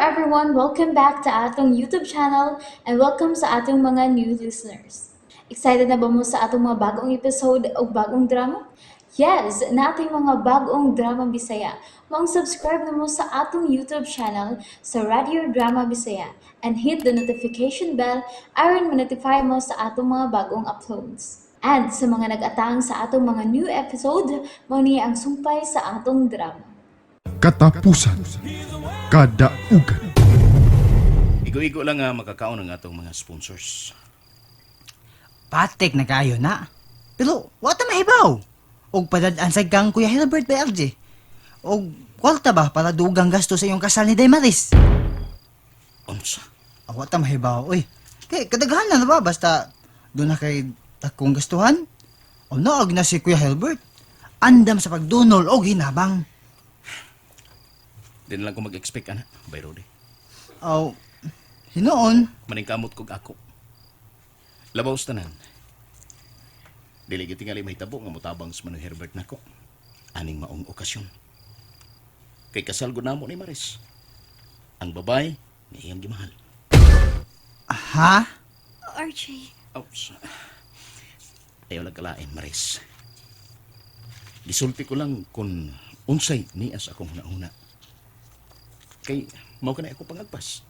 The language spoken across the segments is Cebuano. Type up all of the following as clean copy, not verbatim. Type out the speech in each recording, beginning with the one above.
everyone! Welcome back to atong YouTube channel and welcome sa atong mga new listeners. Excited na ba mo sa atong mga bagong episode o bagong drama? Yes, nating mga bagong drama Bisaya. Maong subscribe na mo sa atong YouTube channel sa Radio Drama Bisaya and hit the notification bell aron ma-notify mo sa atong mga bagong uploads. And sa mga nag-atang sa atong mga new episode, mao ni ang sumpay sa atong drama. Katapusan. Kadaugan. Igo-igo lang nga makakaon ang atong mga sponsors. Patik na kayo na. Pero wa ta mahibaw. Og padad-an sa gang Kuya Hilbert ba LJ? Og kwarta ba para dugang gasto sa iyong kasal ni Damaris? Unsa? Ah, wa ta mahibaw oy. Kay kadaghan na ba basta doon na kay takong gastuhan? O naog na si Kuya Hilbert. Andam sa pagdunol og hinabang. Di na lang ko mag-expect ana, Bay Rudy. Aw, hinuon. Maningkamot kog ako. Labaw sa tanan. Dili gyud tingali mahitabo nga motabang sa Manoy Herbert nako. Aning maong okasyon. Kay kasal gud namo ni Maris. Ang babay nga iyang gimahal. Ha? RJ, Oops. Ayaw lang kalain, Maris. Gisulti ko lang kung unsay nias akong hunahuna. Kay mao ka na ako pangagpas.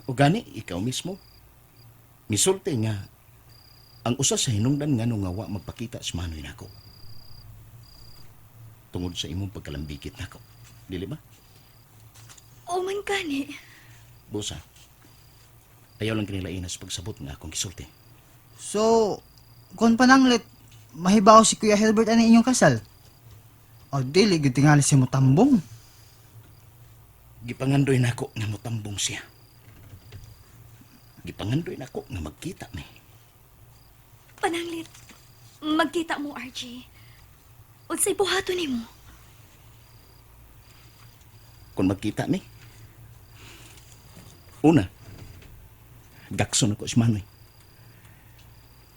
O gani, ikaw mismo. Misulti nga ang usa sa hinungdan nga nga wa magpakita sa manoy nako. Tungod sa imong pagkalambigit nako. Dili ba? oh man gani. Busa. Ayaw lang kinilain sa pagsabot nga akong gisulti. So, kung pananglit, mahibaw si Kuya Hilbert ani inyong kasal? O dili gyud tingali si mutambong. Gipangandoy nako nga motambong siya. Gipangandoy nako nga magkita mi. Pananglit, magkita mo, RJ. Unsay buhaton nimo? Kung magkita mi. Una, gakson ako si Manoy.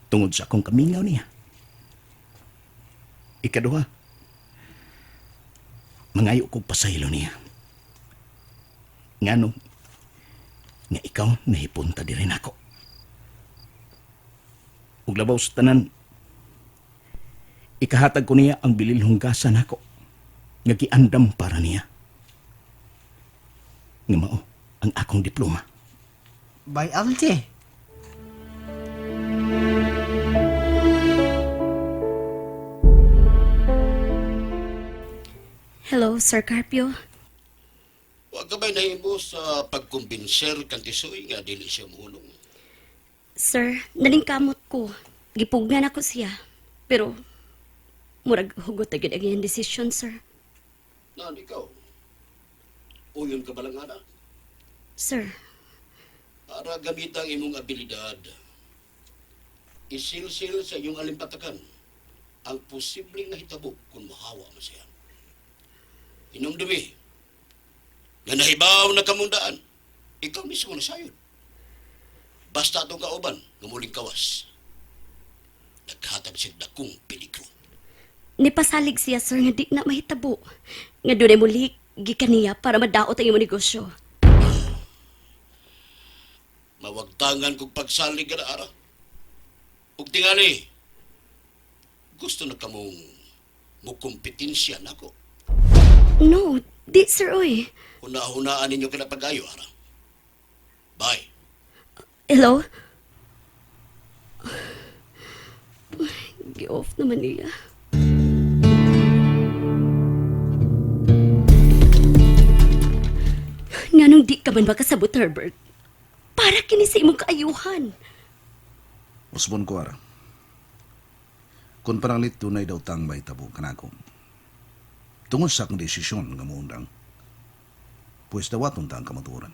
Tungod sa akong kamingaw niya. Ikaduha, mangayo kog pasaylo niya. Ngano, nga ikaw nahipunta diri nako. Ug labaw sa tanan, ikahatag ko niya ang bililhong gasa nako nga giandam para niya. Nga mao ang akong diploma. By LJ. Hello, Sir Carpio. Wa ka ba'y nahimo sa pagkumbinser kang Tisoy nga dili siya muhulong? Sir, nalingkamot ko. Gipugnan ako siya. Pero, murag hugot na gyud ang iyang desisyon, sir. Nan, ikaw. Uyon ka ba lang ana? Sir, Para gamita ang imong abilidad. Isilsil sa iyong alimpatakan ang posibleng nahitabo kung mahawa mo siya. Hinumdumi, nga nahibaw na kamundaan, ikaw mismo na sayon. Basta atong kauban, nga muling kawas. Naghatag siya dakong peligro. Nipasalig siya, sir, nga di na mahitabo. Nga dunay muli gikan niya para madaot ang imong negosyo. Mawagtangan kog pagsalig ka na ara. Ug tingali, gusto na kamong mukumpetensya nako. No, di, sir, oy. Huna-hunaan ninyo kina pag-ayo, ara. Bye. Hello? Ay, gi-off naman niya. Nganong di ka man makasabot, Herbert? Para kini sa imong kaayuhan. Usbon ko ara. Kung pananglit dunay daw tang mahitabo kanako. Tungod sa akong desisyon nga muundang, pues dawaton ta ang kamatuoran.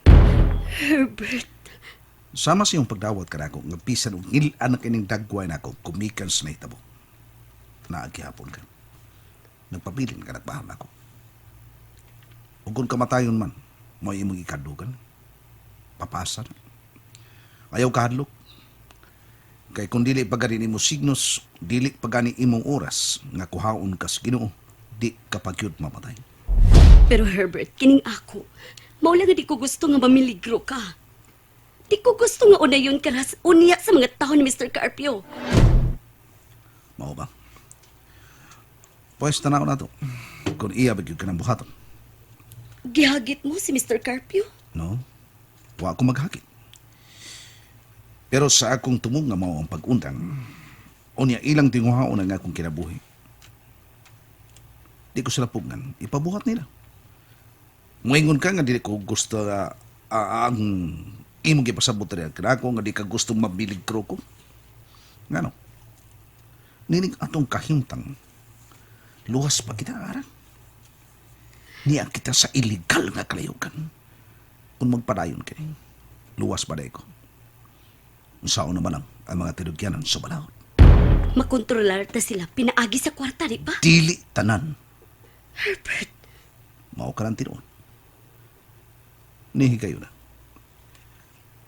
Herbert, Sama sa iyong pagdawat kanako nga bisan og ngil-an na kining dagway nako kumikan sa nahitabo. Naagihapon ka. Nagpabilin ka nagmahal nako. Ug kung kamatayon man, mo imong ikadugan. Papasa na. Ayaw kahadlok. Kay kung dili pa gani nimo signos, dili pa gani imong oras nga kuhaon ka sa Ginoo, di ka pa gyud mamatay. Pero Herbert, kining ako, Mao lang nga di ko gusto nga mamiligro ka. Di ko gusto nga unayon ka ras unya sa mga tao ni Mr. Carpio. Mao ba? Pwes, tanaw na to. Kung iya ba gyud ka ng buhaton. Gihagit mo si Mr. Carpio? No? Wa ko maghakit. Pero sa akong tumong nga mao ang pag-undang, unya ilang tinguhaon ang akong kinabuhi. Di ko sila pugnan. Ipabuhat nila. Moingon ka nga dili ko gusto ang imong gipasabot rin kanako nga di ka gusto mabilig ko. Ngano? Nining atong kahimtang luwas pa kita ara. Niya kita sa illegal nga kalayukan kung magpadayon kini, luwas pa ko. Unsaon naman ang mga tinugyanan sa balaod. Makontrolar ta sila pinaagi sa kwarta, di ba? Dili tanan, Herbert, mao ka lang tinuod. Nihigayo na.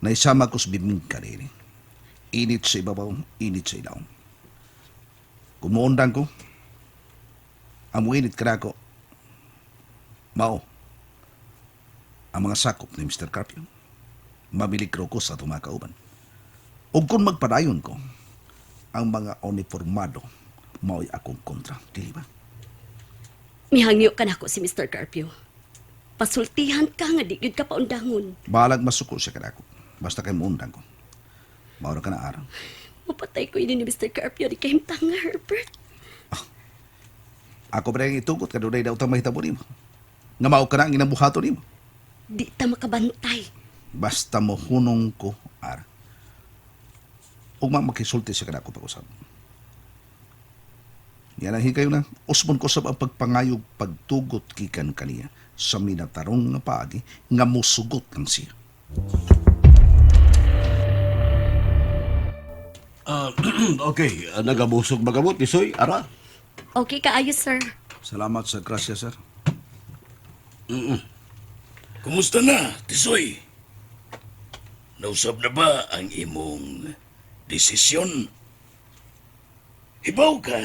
Naisama ko sa bibingka nini. Init sa ibabaw, init sa ilawom. Kung muundang ko, ang muinit ka ko, mao, ang mga sakop ni Mr. Carpio. Mabilig ko sa tumakauban. O kung magpadayon ko, ang mga uniformado mao'y akong kontra. Dili ba? Mihangyo ka nako si Mr. Carpio. Pasultihan ka nga di gyud ka paundangon. Balag masuko siya kanako. Basta kay muundang ko. Maura ka na araw. Mapatay ko ini ni Mr. Carpio di kahimtang nga, Herbert. Ako pa rin itugot kadunay daw tang mahitabo nimo. Nga mao ka na ang ginabuhaton nimo. Di ta makabantay. Basta mo hunong ko ara. Ug makisulti siya kanako pag-usab. Yan ang hikayo na. Usbon ko sab ang pagpangayog pagtugot gikan kaniya sa minatarong nga paagi nga musugot lang siya. Ah, okay, nagabusog magamot, Tisoy, ara. Okay kaayo, sir. Salamat sa grasya, sir. Kumusta na, Tisoy? Nausab na ba ang imong desisyon? Hibaw ka,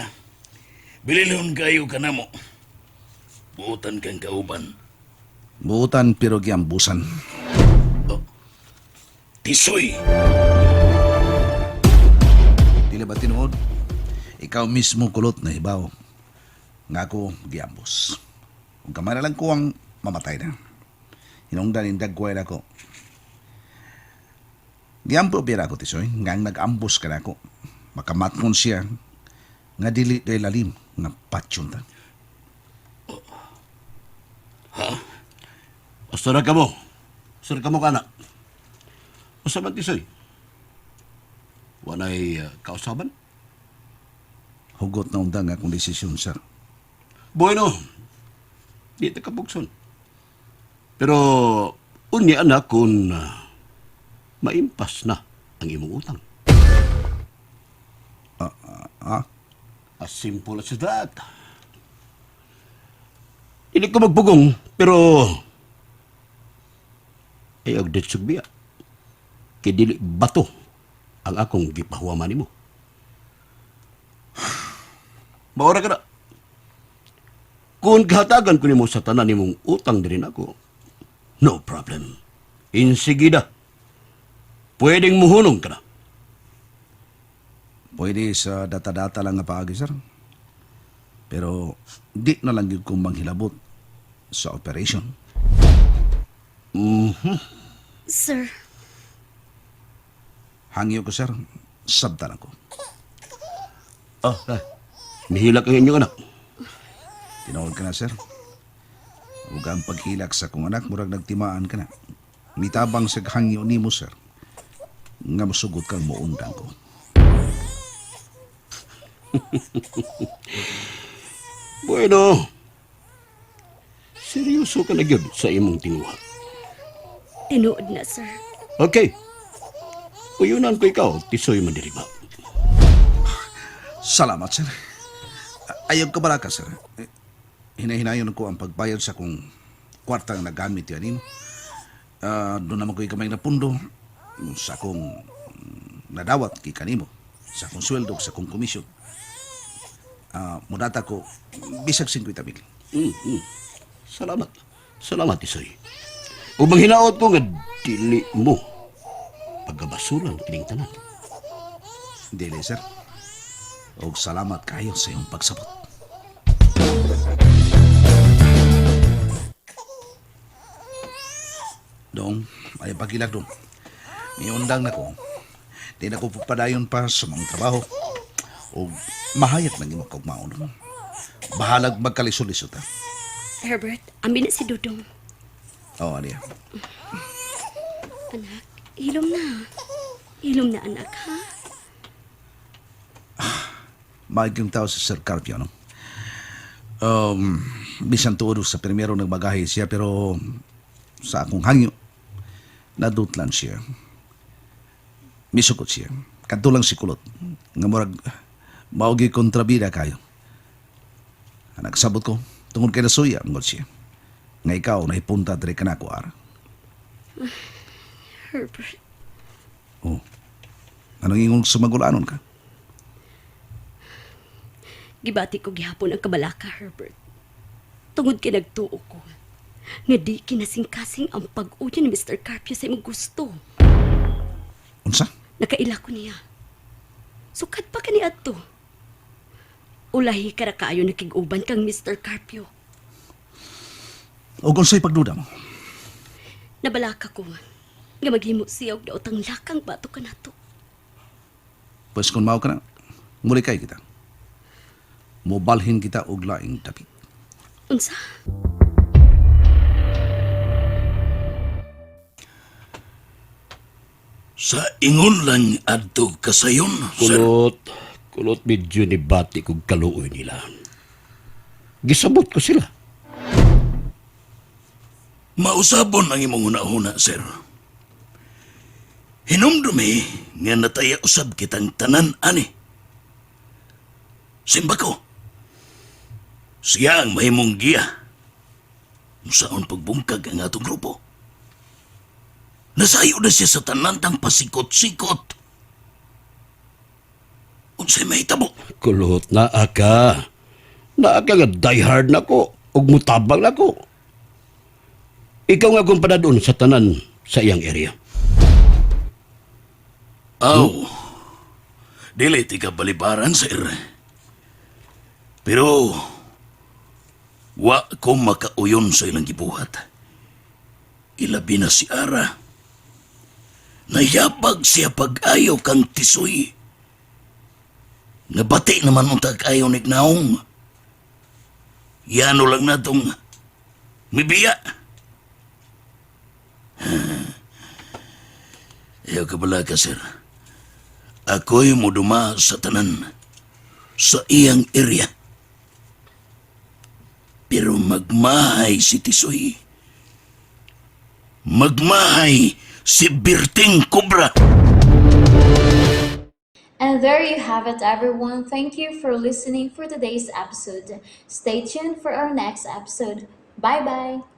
bililhon kayo ka namo. Buotan kang kauban. Buutan pero giambusan. Tisoy! Dili ba tinuod? Ikaw mismo kulot na hibaw. Nga ako giambos. Ug gamay na lang ko ang mamatay na. Hinungdan ning dagway na ko. Giambo bira ko tisoy, nga ang nag-ambos ka na ako. Makamatngon siya nga dili day lalim nga patyon ta. Basta na ka mo. Sir ka mo ka na. Usa man, Tisoy? Walay kausaban? Hugot na undang akong desisyon, sir. Bueno, di ta kabugson. Pero unya na kung maimpas na ang imong utang. Ah, As simple as that. Hindi ko magbugong, pero ay og ditsog biya. Kay dili bato ang akong gipahuwaman nimo. Maura ka na. Kung gahatagan ko nimo sa tanan nimong utang diri nako, no problem. Insigida. Pwedeng muhunong ka na. Pwede sa data-data lang nga paagi, sir. Pero di na lang gyud ko manghilabot sa operation. Sir, Hangyo ko, sir. Sabtan ako. Ah, ah. Nihilak ang inyong anak. Tinuod ka na, sir. Ug ang paghilak sa kong anak, murag nagtimaan ka na. Mitabang sa hangyo nimo, sir. Nga musugot kang muundang ko. Bueno, seryoso ka na gyud sa imong tinguha. Tinuod na, sir. Okay. Uyunan ko ikaw, tisoy mandiriba. Salamat, sir. Ayaw ka bala ka, sir. Eh, hinahinayon ko ang pagbayad sa kong kwartang nagamit yan nimo. Doon naman ko'y kamay na pundo sa akong nadawat kay kanimo, sa akong sweldo, sa akong komisyon. Mudata ko, bisag 50 mil. Salamat. Salamat, tisoy. Ug manghinaot ko nga dili mo pagkabasulan kining tanan. Dili, sir. Og salamat kayo sa iyong pagsabot. Dong, ay pagilag dong. Miundang na ko. Di na ko padayon pa sa mga trabaho. O mahayag nang imong kaugmaon. Bahalag magkalisod-lisod ha. Herbert, amin na si Dudong. Oo, ano yan. Anak, ilom na. Ilom na anak, ha? Maiging tao si Sir Carpio, no? Bisan tuod sa primero nagbagahe siya, pero sa akong hangyo, nadutlan siya. Misukot siya. Kadto lang si Kulot. Nga murag, maogi kontrabida kayo. Nagsabot ko, tungod kay nasuya, mangod siya. Nga ikaw, nahipunta diri ka na ako, ara. Herbert, Oh. Anong ingong sumagulanon ka? gibati ko gihapon ang kabalaka, Herbert. Tungod kay nagtuo ko. Nga di kinasing-kasing ang pag-uya ni Mr. Carpio sa imong gusto. Unsa? Nakaila ko niya. Sukad pa kani adto. Ulahi ka ra kaayo nakig-uban kang Mr. Carpio. O kung sa'y pagduda mo? Nabalaka ko nga maghimo siya og daotang lakang bato kanato. Pwes kung mao ka na, muli kay kita. Mobalhin kita og laing dapit. Unsa? Sa ingon lang adto kasayon, sir. Kulot, kulot medyo ni bati kog kaluoy nila. Gisabot ko sila. Mausabon ang imong hunahuna, sir. Hinumdumi nga nataya usab kitang tanan ani. Simba ko. Siya ang mahimong giya. Saon pagbungkag ang atong grupo. Nasayo na siya sa tanan tang pasikot-sikot. Unsay mahitabo? Kulot na aka. Naa ka nga diehard na ko ug mutabang na ko. Ikaw nga kung padadon sa tanan sa iyang area. Aw. Dili ti ka balibaran, sir. Pero wa ko makauyon sa ilang gibuhat. Ilabi na si Ara. Nayabag siya pag-ayo kang tisoy. Nabati naman ang tag-ayo ni Gnaong. Yano lang na tong mibiya. Ayaw ka bala ka, sir. Ako'y muduma sa tanan sa iyang area. Pero magmahay si Tisoy. Magmahay si Birting Cobra. And there you have it, everyone. Thank you for listening for today's episode. Stay tuned for our next episode. Bye bye.